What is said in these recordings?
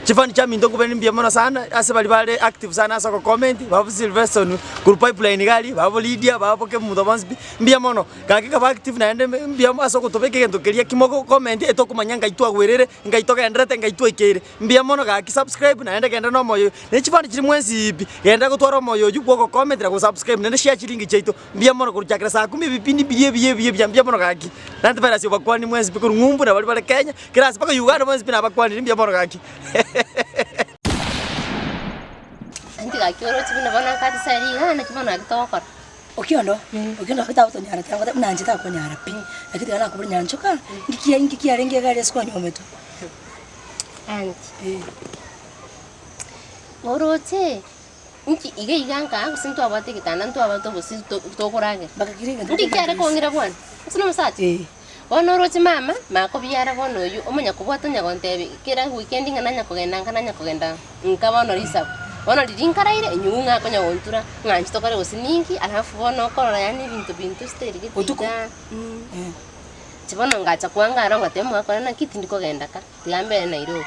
Chifani chiaminto nkobere mbuya mono sana ase baria bare active sana ase ogocomment, babo Sylveston korwa pipeline iga aria, babo Lydia, babo Kemunto bonsi pi, mbuya mono. Gaki kaba active naende mbuya ase ogotobeka egento keria kimo comment etokomanya ngai twagwerire, ngai togenderete, ngai twaikeire. Mbuya mono gaki subscribe naende genda na omoyo oyo. Ne chifani chiri mwensi pi, genda gotwara omoyo oywo bwa ogocomment na gosubscribe naende share chilinki chiaito. Mbuya mono koruchakera saa kumi ebipindi mbiria ebiya ebiya ebiya mbuya mono gaki. Naende Virus obakwani mwensi pi korwa ng'umbu na baria bare Kenya, kera ase mpaka Uganda bonsi pi nabakwanire mbuya mono gaki. Inki gaki oroche buna bono nkate ase aria igaa naki bono gaki togokora? Okiondo, okiondo gaki tagotonyara tiga ngote buna inche takonyara pi, lakini tiga nakobori nyanchoka, nki kia nki kiarenge iga aria ase kwanyometwe? Aunty, Eh. oroche Inki iga iga nkaa gose ntwabwate egetanda ntwabwate obosie to- tokoragera. Mpaka kera egento Inki kiare kong'ira bwana? Gose na omosacha? Eh. Bono oroche mama, makobiara bono oywo, omonya kobwata onya gontebia kera weekend ng'a nanya kogenda nka nanya kogenda nka bono risabu. Bono riria nkaraire, enyugu ng'a akonya gontura, ng'a inche tokore gose ninki, alafu bono okorora yaani ebinto binto style gete Botuko? igaa. Eh. Inche bono ngacha kwanga aro ngateba omogaka one naki tindi kogenda ka. Tiga mbere Nairobi.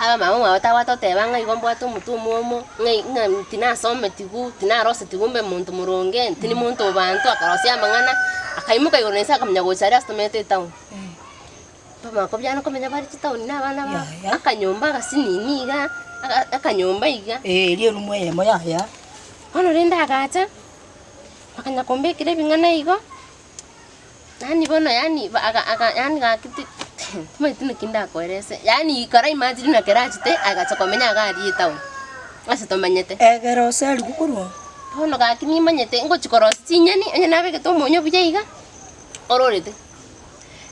Abamama omwabo tabwate goteba ng'a igo mbwate omotwe omwomo, ng'a ng'a tinasometigwe, tinarosetigwe mbe monto moronge, tindi monto o banto, akarosia amang'ana, akaimoka igoro na inse akamanya gocha aria ase tomenyete etown. Bamanya kobiana komenya bare chitown na abana babo, Yaya. akanyomba agasinini iga, aka akanyomba iga. Eh, eria erumu eyemo yaya. Bono rende agacha, bakanya kombekera ebing'ana igo. Yaani bono yaani ba aga aga yaani gaki ti timanyeti naki ndakoerese, yaani ekero aimagine buna ekero achete agacha komenya iga aria etown, ase tomenyete. Egere oserigwe korwa oo. Bono gaki nimanyete ngochi korosia chinyeni, onye nabegete omonyo buya iga, ororete.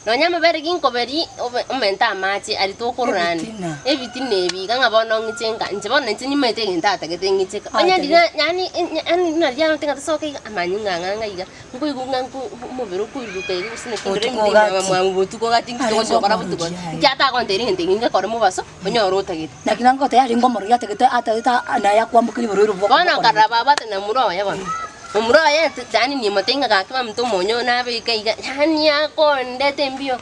Nonya amabere ginkoberia obe omente amache aria tokororania, Ebitina. ebitina ebi iga ng'a bono ng'iche nka inche bono inche nimanyete egento atagete ng'iche ka. Onye Atagete. riria yaani yaani buna riria ng'a tosoke iga amanyinga ang'e ang'e iga. Nkoigwa ng'a nko omobere okoiruruka iga gose naki ndore Botuko emete gati. emwamwamu botuko gati nki Arenge togochi gokora botuko omorogi aye. nki atagonteria egento eke ngekore mobaso onyore otagete. Naki nangotebia arenge omorogi atagete atagete naye akwambokerie oborwaire obwo Bono nkarora baba ati namura oye bono, momura oye yaani nimotebia ng'a gaki baminto omonyo nabeke iga yaani akondete mbio.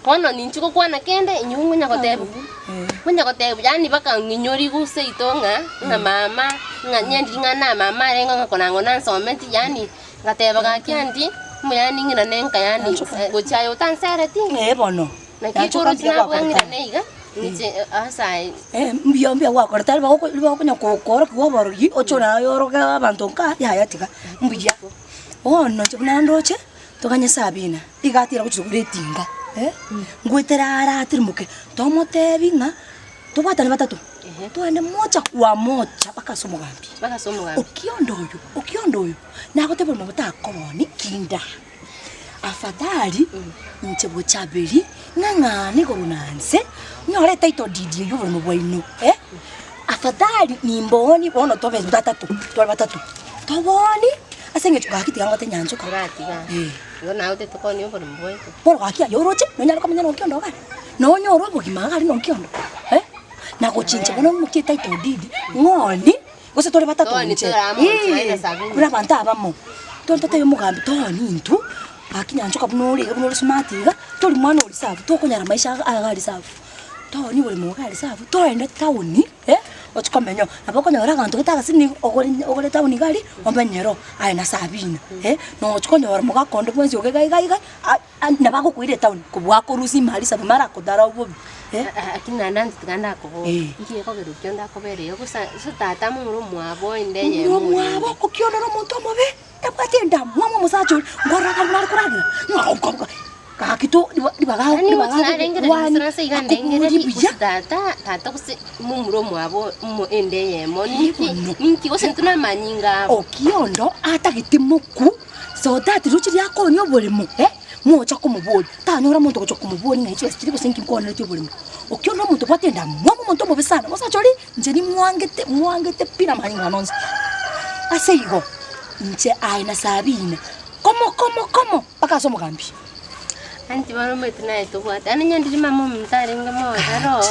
Bono ninche gokwana kende, inwe ngonya gotebigwa, ngonya gotebigwa yaani mpaka ng'inyorigwe seito ng'a, ng'a mama, ng'a onye ring'ana mama arenge ng'a konang'o nansometi yaani ngateba gaki aunty, mbuya ning'irane nka yaani gochia aye otansereti, Eh bono, naki nanche koroche okambuya nabwo gwakorete. ng'irane iga, inche ase aye. Eh, mbuya mbuya gwakorete aria bagoko ribagokonya koorokiwa oborogi, oche naye oroge abanto nka yaya tiga, mbuya. Bono inche buna ndoche. Toganye Sabina, iga atira gochia kogora etinga, eh, ngwetera ara atirimuke, tomotebi ng'a tobwatane batato, togende mocha kwa mocha mpaka ase omogambi. Mpaka ase omogambi. Okiondo oyo, okiondo oyo, nagotebia omonto takoboni kinda. Afadhali inche bochaberi, ng'a ng'ane igoro na nse, nyore etitle deed eywo oboremo bwaino, eh, afadhali nimboni bono tobe batato, tore batato, toboni. Ase engencho gaki tiga ngote nyanchoka. Toratiga. Eh. Igo naye otete konia oboremo bwaito. Bono gaki aye oroche, nonyare komenya nokiondo iga? Nonyore obogima iga aria nokiondo? Eh? Na gochincha bono omokie title deed, ng'oni, gose tore batato Toni inche. tore amo inche Eeh, na Sabina. buna abanto abamo. Tore totebie omogambi toni intwe, gaki nyanchoka buna ore iga buna ore smart iga, tori mwana o reserve, tokonyara maisha iga iga reserve. Toni oboremo iga reserve, toende town. Eh, ochie komenya oo, nabo okonyora aganto gete agase nigo ogore ogore etown iga aria, omenye ero, aye na Sabina, eh, nochia konyora mogaka onde bwensi ogo iga iga iga, a- a nabo agokoira etown kobua akorusia imari sabu mara akodarau bobe, eh. Lakini naende aunty tiga ndakoboria, Eh. inki gekogera okio ndakobera iga gose gose tata momura omwabo ende eyemo Momura orenge. omwabo, okio noro omonto omobe, tabwati endamwamu omosacha oria, nkorora akare nare koragera, ng'a okobuga. Gaki to riba ribaga Yaani ribaga ngochi narengereria agokwani gose nase iga akobori ndengererie buya. gose tata tata gose momura omwabo omo ende eyemo ninki Bono. ninki gose intwe namanyinga abo. Okiondo atagete moku so that roche riria akonya oboremo eh, mocha komoboria, tanyora omonto ogocha komoboria ng'a chibesa chiria gose nki nkooneretie oboremo. Okiondo omonto obwate endamwamu omonto omobe sana, omosacha oria inche nimwangete mwangete pi namanyinga ane onsi. Ase igo, inche aye na Sabina, komo komo komo mpaka ase omogambi. Aunty bono omanyete naye tobwate, yaani onye ndiri mama omonto arenge moyo aro,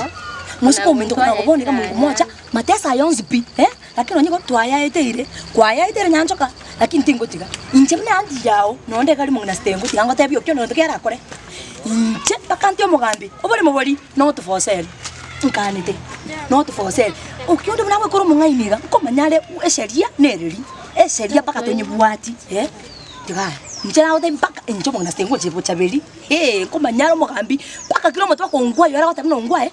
Mosike ominto kona bono iga monto mocha, mateso aya onsi pi, eh, lakini nonye igo twayaeteire, kwayaeteire nyanchoka, lakini tingotiga. Inche buna aunty yao, nonde iga rimo ng'ina sitengotiga ngotebie okio nonto ki arakore, inche mpaka ntie omogambi, oboremo boria, not for sale. Nkanete, not for sale. Okionde buna agwekora omong'aini iga, nkomanya are esheria nereri, esheria mpaka tonyebwati eh, tiga inche nagotebia mpaka inche omong'ina singochia bochaberi eh, nkomanya are omogambi mpaka kera omonto bakongwa iga aragoteba buna ongwae,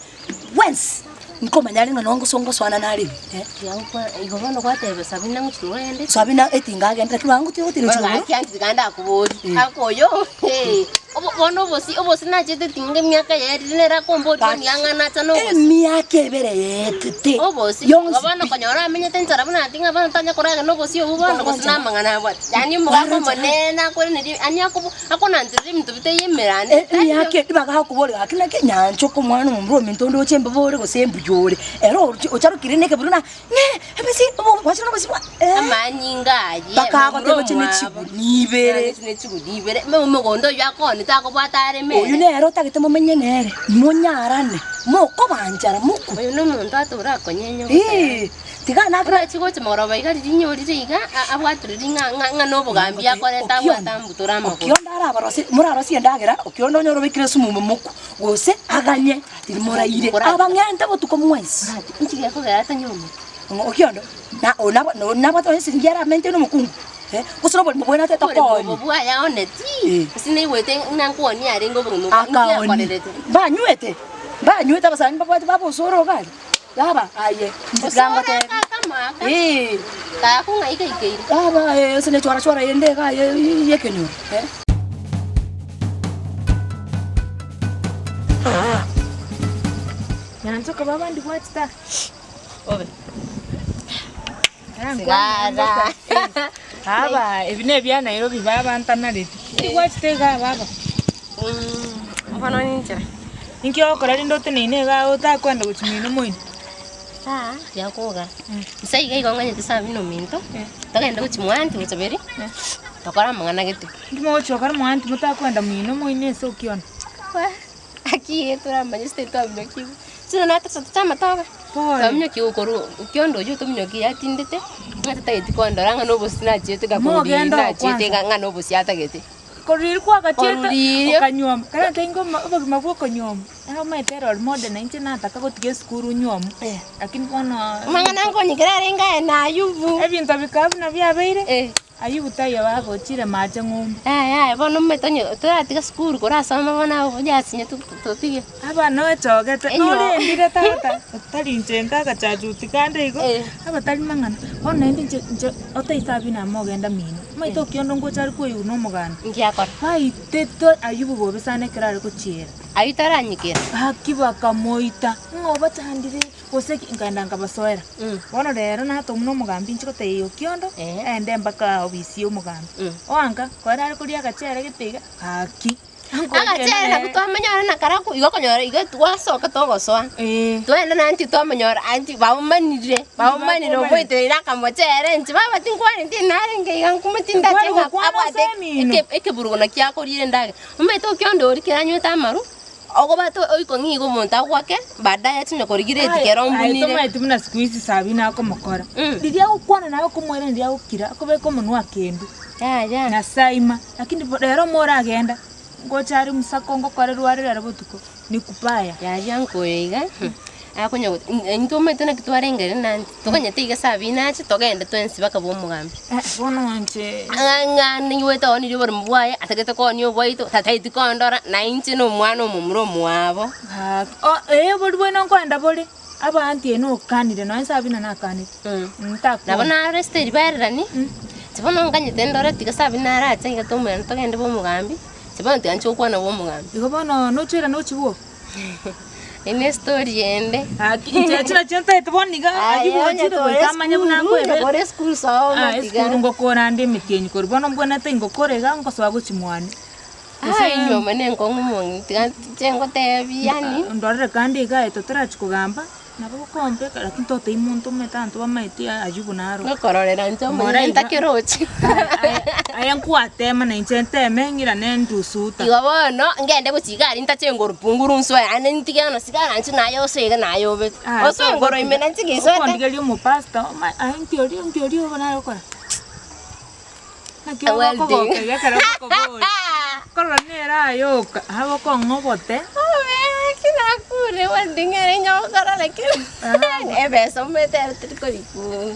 bwensi, nkomanya are ng'a nongoso ngosoana nare ime eh. Tiga gokwa igo bono gwateba Sabina ng'o chirogende. Sabina etinga agende lakini bangotira gotira Bono chigoro. gaki anche tiga ndakoborie, akoyo obo bono obosi obosi nachete tinga emiaka yaerire nere akomboria Gaki, oniga ng'a nacha na obosi. emiaka ebere yaetete Obosi, igo yonsi bono pi. konyora amenyete nchara buna ati ng'a bono tanya koragera na obosi obwo bono gose Kwarora na amang'ana abwate. Yaani omogaka Kwarora omonene akwerenerie yaani akobo akonanterera ebinto bitaiyo emerande, taiyo. Emiaka eria bagakoboria gaki naki nyanchoka omwana omomura ominto onde oche mbobe ore gose mbuya ore, ere oroche ocharokire na ekeburi buna ng'ee ebesi obo gwachire na obosi bwa eh. Amanyinga aye, Bakagoteba momura oche ne omwabo. chiguni ibere. Oche ne chiguni ibere, me omogondo oyio akoonete akobwate areme Oyio ere. nere otagete momenye nere, monyarane, mokobanchara mokwe. Oyo nomonto ate orakonyenya ogoteba. Ee, tiga nakora Orachi gocha mogoroba iga riria inyorire iga, a- abwatereri ng'a ng'a ng'a nobogambi akorete abwate ambutore amagoro. Okionda arabarosie, morarosie endagera, okionda onyore obekire esumu momokwa, gose aganye tiri moraire, abang'ente botuko mwensi. Inki gekogera atanyometi? Ng'a okiondo, na onabo na onabwate onye siringi aramente nomokungu, eh, gose noborimo bwene atete Oboremo kooni. obo bwaye aoneti, Eh. gose naigwete ng'a nkooni arenge obogima obo, inki Akaoni, akorerete? mbanyuete, mbanyuete abasani mbabwate babosoro iga aria. Baba, aye, inche tiga Osore ngotebie. akakamaka, Ee, kakong'aika ikeire. baba, eh, ase nechwara chwara ende iga aye y'ekenyoro, eh. Nyanchoka baba ndibwati ta. Obe. Sigara. Baba, ebi nebia Nairobi baba ntanareti. Ndibwachete igaa baba. Bono ninche. Inki ogokora rende oteneine igaa otakwenda gochia mino moino? Saa yakoga. Nse iga igo ng'anyete saa buna ominto, togende gochia mwanti gochaberi, tokore amang'ana gete. Inki mogochia gokora mwanti motakwenda mino moino ase okiona? Aki eh toramanye sitari twaminyokiwu. Chire natosete amatobe, Pole. twaminyokiwu korwa okiondo oywo tominyoki yatindete, ng'a tatageti kondora ng'a nobosi nachiete ngakoruria Mogende oo nachiete kwanza. ng'a ng'a nobosi atagete. Korwa riria kwagachiete Korwa okanyuoma, kare nte ingo obogima bwa okonyuoma, naro omanyete erori mode na inche nataka gotiga esukuru nyuomwe, lakini bono Amang'ana nkonyekera arenge aye na Ayubu. ebinto bikaba buna biabeire, Eh. Ayubu taiyo bagochire mache ng'umbu. Yaya yaya bono omanyete onye toratiga sukuru korasoma bono abwo yasinya totige. Aba nochogete, Enyo. norendire tata, otari inche nka agachachuti kande igo, Eh. aba tari mang'ana. Bono naende inche inche otaisa buna mogenda mino, omanyete okiondo ngocha are koigwa na omoganda. Inki akora? Baitete Ayubu bobe sana ekero are gochiera. Ayio taranyikera. Gaki bakamoita, ng'a obachandire. Gose ki, nkaenda nkabasoera. Bono rero natomwa nomogambi inche gotebia Okiondo, aende mpaka obisi y'omogambi. Oanka, kore are koria agachere gete iga, gaki. Agachere nabwo twamanyora na karako, igo okonyora iga twasoka togosoa. Eh. Twaenda na aunty twamonyora aunty baomanire, baomanire omoitereri akamochere inche baba tinkwaneti narenge iga nkume tindache Kwani ng'a gokwana abwate ase emino? eke- ekeburugo nakio akorire endagera. Omanyete Okiondo oria kero anywete amaru. Ogobata oikong'u iga omonto agoake, baadaye atinye korigia reti kero Aye ombunire. tomaeti buna siku hizi Sabina akomokora. Mm. Riria agokwana naye okomoiraneria riria agokira, akobeka omonwa akendu. Yaya. Nyasae ima, lakini bo rero moragenda, ngocha are mosako ngokorerwa are rero botuko, ni kubaya. Yaya nkoyo iga, akonya got intwe omanyete naki twarengere nande, toganyete iga Sabina ache togende twensi mpaka bwa omogambi. Eh, bono inche Ng'a ng'a niigwete oonirie oboremo bwaye, atagete koonia obwaito, tataeti kondora, na inche nomwana omomura omwabo. Gaki, o ee obori bwaino nkoenda bore, abanto eye nokanire nonya Sabina nakanire. Nabo Ntakwana. naro Esteri baererani, inche bono nganyete ndore tiga Sabina arache iga tomoirane togende bwa omogambi, inche bono tiga nche gokwana bwa omogambi. Igo bono nochoirane gochia bwogo? Eye nestori ende. Gaki inche echi nachio ntaete bono iga aywo bwochire goika amanye buna nkoebera. Kore esukuru soma Ah, tiga. esukuru ngokora nde emetienyi korwa bono mbwenerete ngokora iga ngosoa gochia mwane. Gose Ai nyoma nenkong'u mong'ina tiga nche ngotebi yaani. Ndorere kande iga aye totarachia kogamba, nabo okombeka lakini totebia monto omanyete abanto bamaete aywo buna aro. Ngokororera inche Ng'ora omonyene iga. ntakerochi. Aye nkwatema na inche nteme ng'irane ndusuta. Igo bono, ngende gochia iga aria ntache engoro punguru nsoe aande ntige bono sigara inche naye osoe iga naye obete. Osoe engoro ime na inche ngesoete. Okondigeria omopastor, oma aye nki oria nki oria obo nare gokora? Naki Welding. ogokogokeria ekero okoboria. Korora nere aye oka, abokong'a obote. Obe, naki nakure. Buna ewedding ere inye gokora lakini ebesa omanyete ere teri korikwa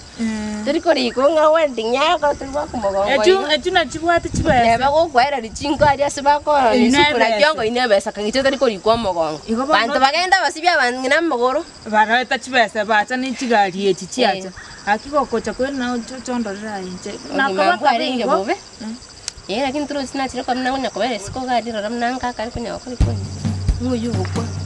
teri korikwa ng'a wedding yagokora tori goaka omogongo Echio iga. echio nachibwate chibesa. Neba gokoereria chinko aria ase bakoorora Eyio isuku nebesa. nakio ongo ine ebesa kagicha otari korikwa omogongo. Igo bono- Banto bagenda basibie abang'ina amagoro. Bareta chibesa bacha ne chigari echi chiacha. Gaki gokocha kweri nao chocha ondorere aye inche. Obogima Nakoba kabe mbwarenge igo. bobe. Eh, lakini torochi nachire korora buna ngonya kobera isiko iga aria rora buna nkaka are konya gokora ekori. Ng'o oywo ogokwana?